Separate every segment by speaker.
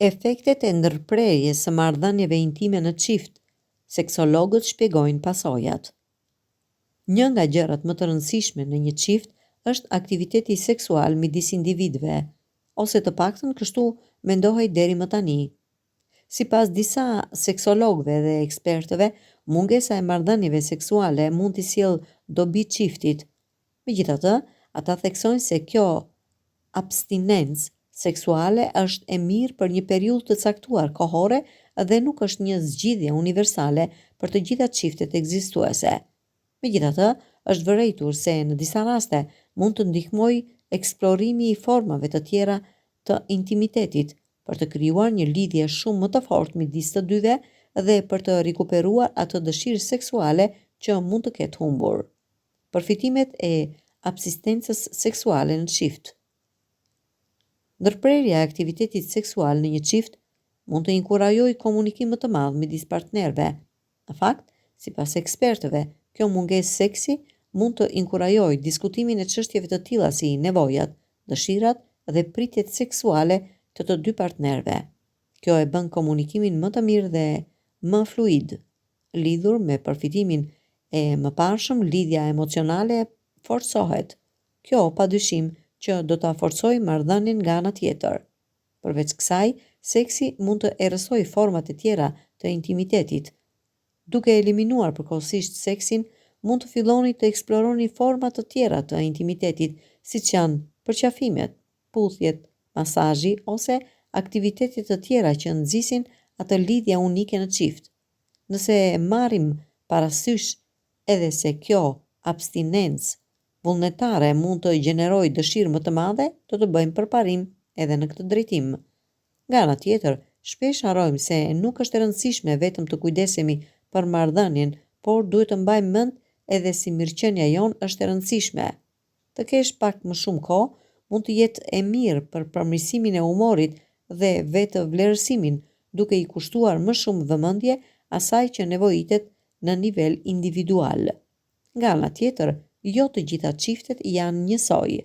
Speaker 1: Efektet e ndërprerjes së marrëdhënieve intime në çift, seksologët shpjegojnë pasojat. Një nga gjërat më të rëndësishme në një çift është aktiviteti seksual midis individëve, ose të paktën kështu mendohej deri më tani. Sipas disa seksologëve dhe ekspertëve, mungesa e marrëdhënieve seksuale mund t'i sjellë dobi çiftit, Megjithatë, ata theksojnë se kjo abstinencë seksuale është e mirë për një periudhë të caktuar kohore dhe nuk është një zgjidhje universale për të gjitha çiftet ekzistuese. Megjithatë, është vërejtur se në disa raste mund të ndihmojë eksplorimi i formave të tjera të intimitetit për të krijuar një lidhje shumë më të fortë midis të dyve dhe për të rikuperuar atë dëshirë seksuale që mund të ketë humbur. Përfitimet e abstinencës seksuale në çift. Ndërprerja e aktivitetit seksual në një çift mund të inkurajojë komunikim më të madh midis partnerëve. Në fakt, sipas ekspertëve, kjo mungesë seksi mund të inkurajojë diskutimin e çështjeve të tilla si nevojat, dëshirat dhe pritjet seksuale të të dy partnerëve. Kjo e bën komunikimin më të mirë dhe më fluid. Lidhur me përfitimin e mëparshëm lidhja emocionale forcohet. Kjo, padyshim, që do ta forcojë marrëdhënien nga ana tjetër. Përveç kësaj, seksi mund të errësojë format e tjera të intimitetit. Duke eliminuar përkohësisht seksin, mund të filloni të eksploroni forma të tjera të intimitetit, siç janë përqafimet, puthjet, masazhi ose aktivitete të tjera që nxisin atë lidhje unike në çift. Nëse marrim parasysh edhe se kjo abstinencë vullnetare mund të gjenerojë dëshirë më të madhe, do të bëjmë përparim edhe në këtë drejtim. Nga ana tjetër, shpesh harrojmë se nuk është e rëndësishme vetëm të kujdesemi për marrëdhënien, por duhet të mbajmë mend edhe si mirëqenia jonë është e rëndësishme. Të kesh pak më shumë kohë mund të jetë e mirë për përmirësimin e humorit dhe vetëvlerësimin, duke i kushtuar më shumë vëmendje asaj që nevojitet në nivel individual. Nga ana tjetër, jo të gjitha çiftet janë njësoj.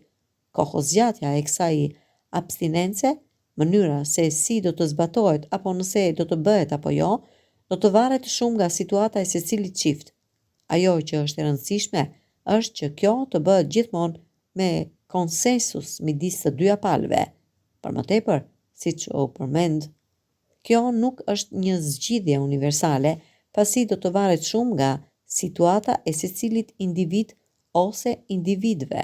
Speaker 1: Kohëzgjatja e kësaj abstinence, mënyra se si do të zbatohet apo nëse do të bëhet apo jo, do të varet shumë nga situata e secilit çift. Ajo që është e rëndësishme është që kjo të bëhet gjithmonë me konsensus midis të dyja palëve. Për më tepër, siç u përmend, kjo nuk është një zgjidhje universale, pasi do të varet shumë nga situata e secilit individ ose individëve.